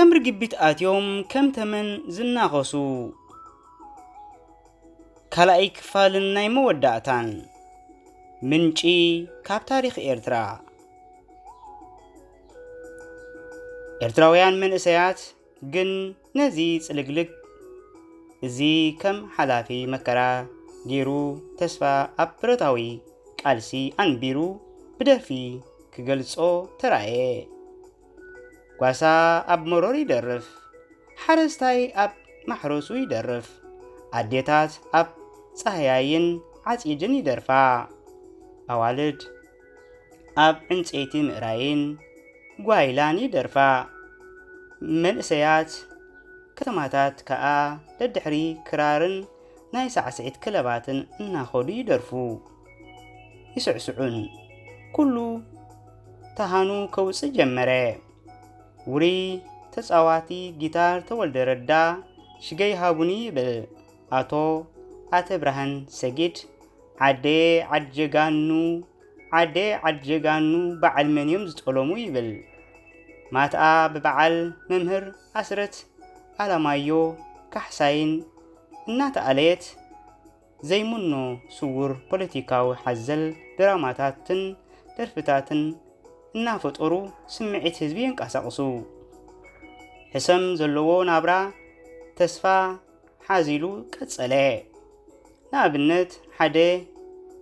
ኣብ ርግቢት ኣትዮም ከም ተመን ዝናኸሱ። ካልኣይ ክፋልን ናይ መወዳእታን። ምንጪ ካብ ታሪኽ ኤርትራ። ኤርትራውያን መንእሰያት ግን ነዚ ጽልግልግ እዚ ከም ሓላፊ መከራ ገይሩ፣ ተስፋ ኣብ ብረታዊ ቃልሲ ኣንቢሩ ብደርፊ ክገልጾ ተራእየ። ጓሳ ኣብ መሮር ይደርፍ፣ ሓረስታይ ኣብ ማሕረሱ ይደርፍ፣ ኣዴታት ኣብ ጻህያይን ዓጺድን ይደርፋ፣ ኣዋልድ ኣብ ዕንጸይቲ ምእራይን ጓይላን ይደርፋ። መንእሰያት ከተማታት ከኣ ደድሕሪ ክራርን ናይ ሳዕስዒት ክለባትን እናኸዱ ይደርፉ፣ ይስዕስዑን። ኩሉ ተሃኑ ከውጽእ ጀመረ። ውሩይ ተጻዋቲ ጊታር ተወልደ ረዳ ሽገይ ሃቡኒ ይብል። ኣቶ ኣተብርሃን ሰጊድ ዓዴ ዓድ ጀጋኑ፣ ዓዴ ዓድ ጀጋኑ በዓል መን እዮም ዝጠለሙ ይብል። ማትኣ ብበዓል መምህር ኣስረት ኣለማዮ ካሕሳይን እናተኣለየት ዘይምኖ ስዉር ፖለቲካዊ ሓዘል ድራማታትን ደርፍታትን እናፈጠሩ ስምዒት ህዝቢ የንቀሳቕሱ። ሕሰም ዘለዎ ናብራ ተስፋ ሓዚሉ ቀጸለ። ንኣብነት፣ ሓደ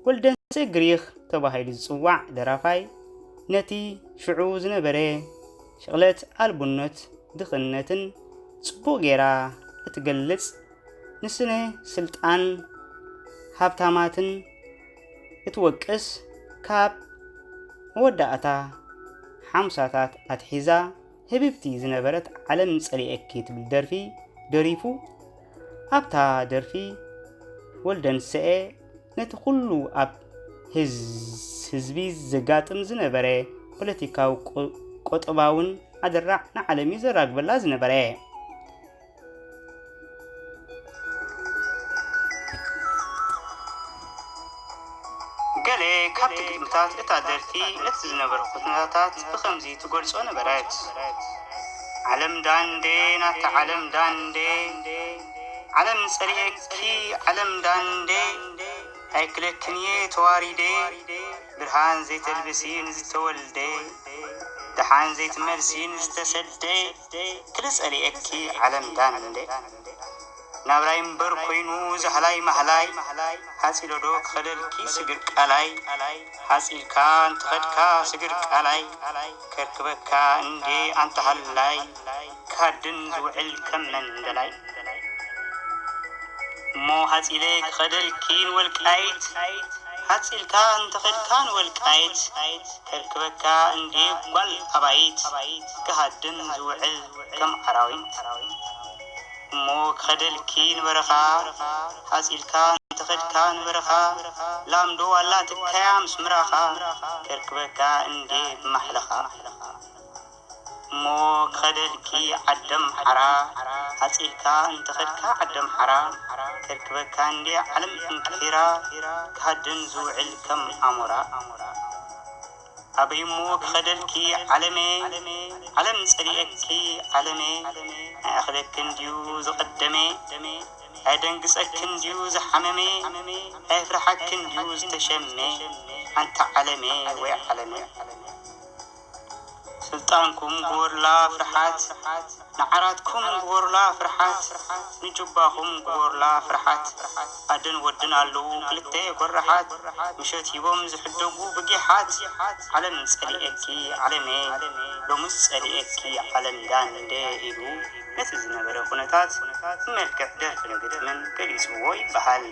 ወልደንሰ ግሪኽ ተባሂሉ ዝጽዋዕ ደራፋይ፣ ነቲ ሽዑ ዝነበረ ሽቕለት ኣልቦነት ድኽነትን ጽቡቕ ጌራ እትገልጽ፣ ንስነ ስልጣን ሃብታማትን እትወቅስ፣ ካብ መወዳእታ ሓሙሳታት ኣትሒዛ ህብብቲ ዝነበረት ዓለም ጸሊኤኪ ትብል ደርፊ ደሪፉ። ኣብታ ደርፊ ወልደንሰኤ ነቲ ኩሉ ኣብ ህዝ-፣ ህዝቢ ዘጋጥም ዝነበረ ፖለቲካዊ፣ ቆ-፣ ቆጠባውን ኣደራዕ ንዓለም እዩ ዘራግበላ ዝነበረ። ገለ ካብቲ ግጥምታት እታ ደርፊ ነቲ ዝነበረ ኩነታት ብኸምዚ ትገልጾ ነበረት። ዓለም ዳንዴ ናታ ዓለም ዳንዴ፣ ዓለም ጸሊኤኪ ዓለም ዳንዴ፣ ኣይክለክን እየ ተዋሪደ፣ ብርሃን ዘይተልብሲ ንዝተወልደ፣ ደሓን ዘይትመልሲ ንዝተሰደ፣ ክልጸልኤኪ ዓለም ዳንዴ። ናብራይ እምበር ኮይኑ ዛህላይ ማህላይ፣ ሓጺሎዶ ክኸደልኪ ስግር ቃላይ፣ ሓጺልካ እንተኸድካ ስግር ቃላይ፣ ከርክበካ እንዴ ኣንታ ሃላይ፣ ክሃድን ዝውዕል ከም መንደላይ። እሞ ሓጺለ ክኸደልኪ ንወልቃይት፣ ሓጺልካ እንተኸድካ ንወልቃይት፣ ከርክበካ እንዴ ጓል ኣባይት፣ ክሃድን ዝውዕል ከም ኣራዊት። እሞ ክኸደልኪ ንበረኻ፣ ሓጺልካ እንተኸድካ ንበረኻ፣ ላምዶ ዋላ ትካያ ምስ ምራኻ፣ ከርክበካ እንዴ ብማሕለኻ። እሞ ክኸደልኪ ዓደምሓራ፣ ሓጺልካ እንተኸድካ ዓደምሓራ፣ ከርክበካ እንዴ ዓለም እንቅሒራ፣ ክሃድን ዝውዕል ከም ኣሞራ። ኣበይ እሞ ክኸደልኪ ዓለመ፣ ዓለም ጸሊኤኪ ዓለመ፣ ኣይኣኽለክን ድዩ ዝቐደመ፣ ኣይደንግጸክን ድዩ ዝሓመመ፣ ኣየፍርሓክን ድዩ ዝተሸመ፣ ኣንታ ዓለመ ወይ ዓለመ። ስልጣንኩም ግበሩላ ፍርሓት፣ ንዓራትኩም ግበሩላ ፍርሓት፣ ንጁባኹም ግበሩላ ፍርሓት። ኣደን ወድን ኣለዉ ክልተ ጎራሓት፣ ምሸት ሂቦም ዝሕደጉ ብጊሓት፣ ዓለም ጸሊኤኪ ዓለመ፣ ሎምስ ጸሊኤኪ ዓለም ዳንዴ ኢሉ ነቲ ዝነበረ ኩነታት ብመልክዕ ደርፍን ግጥምን ገሊጽዎ ይበሃል።